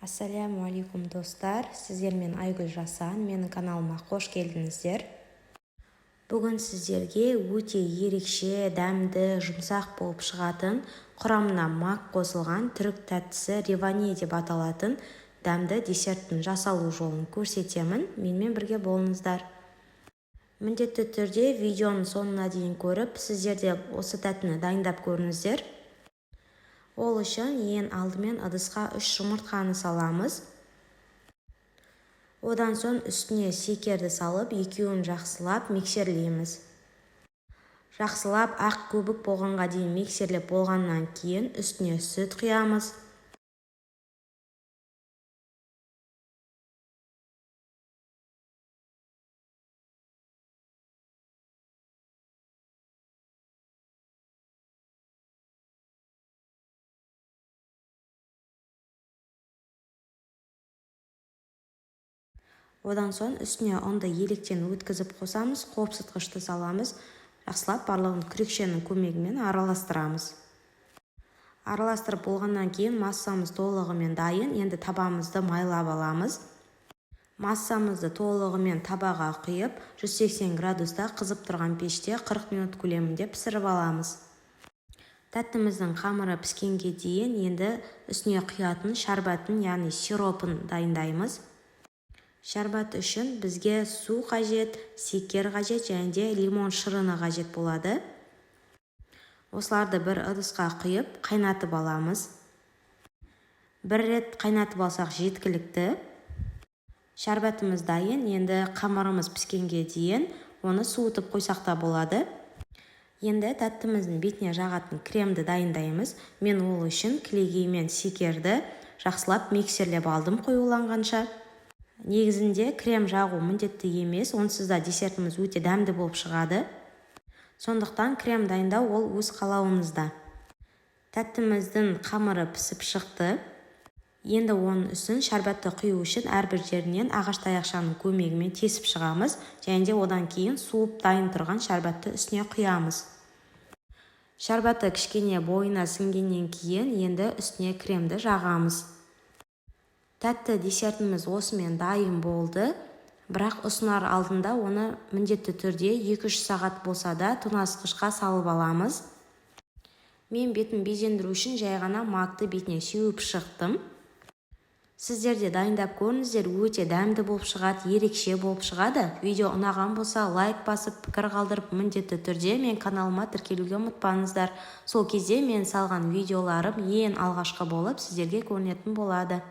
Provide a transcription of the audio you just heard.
Ассаляму алейкум, достар! Сіздермен Айгүл Жасан. Менің каналыма қош келдіңіздер! Бүгін сіздерге өте ерекше дәмді, жұмсақ болып шығатын, құрамына мак қосылған түрік тәттісі реване деп аталатын дәмді десерттің жасалу жолын көрсетемін. Менімен бірге болыңыздар. Міндетті түрде видеоның соңына дейін көріп, сіздер де осы тәттіні дайындап көріңіздер. Ол үшін ең алдымен ыдысқа 3 жұмыртқаны саламыз. Одан соң үстіне шекерді салып, екеуін жақсылап миксерлейміз. Жақсылап ақ көбік болғанға дейін миксерлеп болғаннан кейін үстіне сүт құямыз. Одан соң үстіне ұнды електен өткізіп қосамыз, қопсытқышты саламыз. Жақсылап барлығын күрекшенің көмегімен араластырамыз. Араластырып болғаннан кейін массамыз толығымен дайын. Енді табамызды майлап аламыз. Массамызды толығымен табаға құйып, 180 градуста қызып тұрған пеште 40 минут көлемінде пісіріп аламыз. Тәттіміздің қамыры піскенге дейін енді үстіне құятын шәрбатын, яғни сиропын дайындаймыз. Шәрбат үшін бізге су қажет, секер қажет және де лимон шырыны қажет болады. Осыларды бір ыдысқа құйып, қайнатып аламыз. Бір рет қайнатып алсақ, жеткілікті. Шәрбатымыз дайын. Енді қамырымыз піскенге дейін оны суытып қойсақ та болады. Енді тәттіміздің бетіне жағатын кремді дайындаймыз. Мен ол үшін кілегей мен секерді жақсылап миксерлеп алдым қоюланғанша. Негізінде крем жағу міндетті емес, онсыз да десертіміз өте дәмді болып шығады. Сондықтан крем дайындау ол өз қалауыңызда. Тәттіміздің қамыры пісіп шықты. Енді оның үстін шәрбатты құю үшін әрбір жерінен ағаш таяқшаның көмегімен тесіп шығамыз және де одан кейін суып дайын тұрған шәрбатты үстіне құямыз. Шәрбаты кішкене бойына сіңгеннен кейін енді үстіне кремді жағамыз. Тәтті десертіміз осымен дайын болды. Бірақ ұсынар алдында оны міндетті түрде 2-3 сағат болса да тоңазытқышқа салып аламыз. Мен бетін безендіру үшін жай ғана макты бетіне сеуіп шықтым. Сіздер де дайындап көріңіздер, өте дәмді болып шығады, ерекше болып шығады. Видео ұнаған болса, лайк басып, пікір қалдырып, міндетті түрде мен каналыма тіркелуге ұмытпаңыздар. Сол кезде мен салған видеоларым ең алғашқы болып сіздерге көрінетін болады.